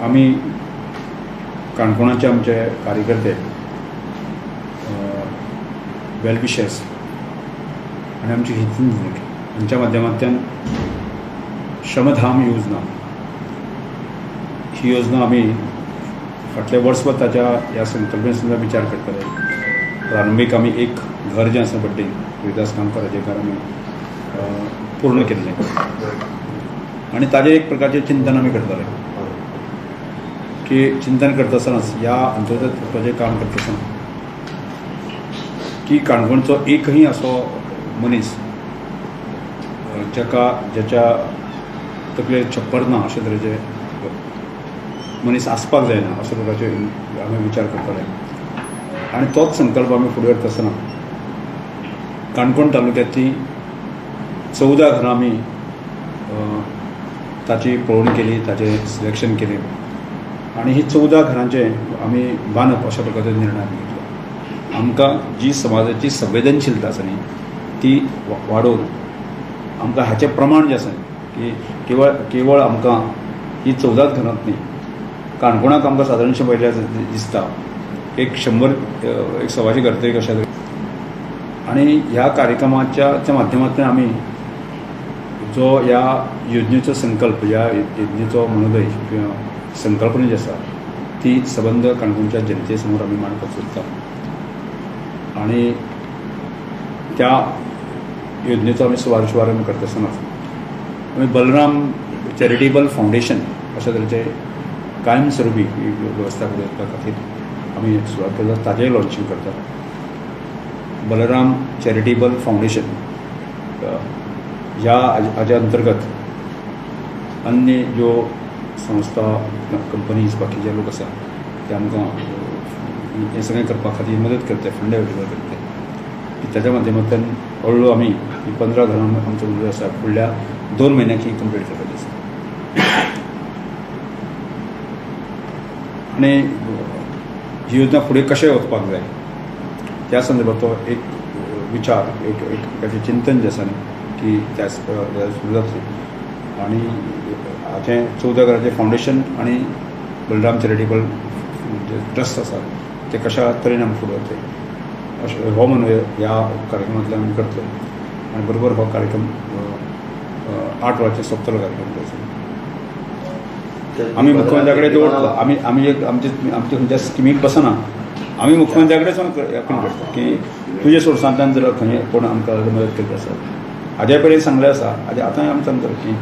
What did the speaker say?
आमी काणकोणाचे आमचे कार्यकर्ते वेलविशर्स आनी आमचे हितचिंतक हांच्या माध्यमांतल्यान श्रमधाम योजना ही योजना आमी फाटल्या वर्सभर ताच्या ह्या संकल्पने सुद्दां विचार करताले. प्रारंभीक आमी एक घर जें आसा बड्डे रोहिदास कामकार हाजें घर आमी पूर्ण केल्लें आनी ताजें एक प्रकारचें चिंतन आमी करताले की चिंतन करता आसतनाच ह्या अंत्योदय तत्वाचें काम करता आसतना की काणकोणचो एकही असो मनीस जाका ज्याच्या तकलेर छप्पर ना अशे तरेचे मनीस आसपाक जायना अशे प्रकारचे आमी विचार करताले आनी तोच संकल्प आमी फुडें व्हरता आसतना काणकोण तालुक्यांतली 14 घरां आमी ताची पळोवणी केली, ताचें सिलेक्शन केलें आनी ही 14 घरांचें आमी बांदप अशा प्रकारचो निर्णय आमी घेतलो. आमकां जी समाजाची संवेदनशीलता आसा न्ही ती वाडोवन आमकां हाचें प्रमाण जें आसा की केवळ आमकां ही 14 घरांत न्ही, काणकोणाक आमकां सादारणशें पळयल्यार दिसता एक 100 125 घर तरी कशा तरी. आनी ह्या कार्यक्रमाच्या त्या माध्यमांतल्यान आमी जो ह्या योजनेचो संकल्प, ह्या योजनेचो मनोदय किंवा संकल्पना जी आसा ती सबंद काणकोणच्या जनते समोर आमी मांडपाक सोदता आनी त्या योजनेचो आमी शुभारंभ करता आसतना आमी बलराम चॅरिटेबल फावंडेशन अशा तरेचे कायमस्वरुपी वेवस्था फुडें वचपा खातीर आमी सुरवात करता, ताजेंय लॉन्चिंग करतात. बलराम चॅरिटेबल फावंडेशन ह्या हाज्या अंतर्गत अन्य ज्यो संस्था, कंपनीज, बाकीचे लोक आसा ते आमकां हें सगळें करपा खातीर मदत करता, फंड अवेलेबल करता. ताच्या माध्यमांतल्यान हळू हळू आमी ही 15 घरां आमचो उद्देश आसा फुडल्या 2 म्हयन्याक ही कंप्लीट करपाची आसा. आनी ही योजना फुडें कशें वचपाक जाय त्या संदर्भात तो एक विचार, एक प्रकारचें चिंतन जें आसा न्ही की त्या सुरू जातली. आनी हाचें 14 घराचें फावंडेशन आनी बलराम चॅरिटेबल जे ट्रस्ट आसा ते कशा तरेन आमी फुडें वतले अशें हो मनोदय ह्या कार्यक्रमांतल्यान आमी करतले. आनी बरोबर हो कार्यक्रम 8 वरांचेर सोंपतलो कार्यक्रम. आमी मुख्यमंत्र्या कडेन दवरतलो. आमी आमी एक आमचे आमचे खंयच्या स्किमीक बसना, आमी मुख्यमंत्र्या कडेन अपील करता की तुजे सोर्सांतल्यान जर खंय कोण आमकां मदत करता आसा, हाज्या पयलीं सांगलें आसा, हाज्या आतांय आमी सांगता की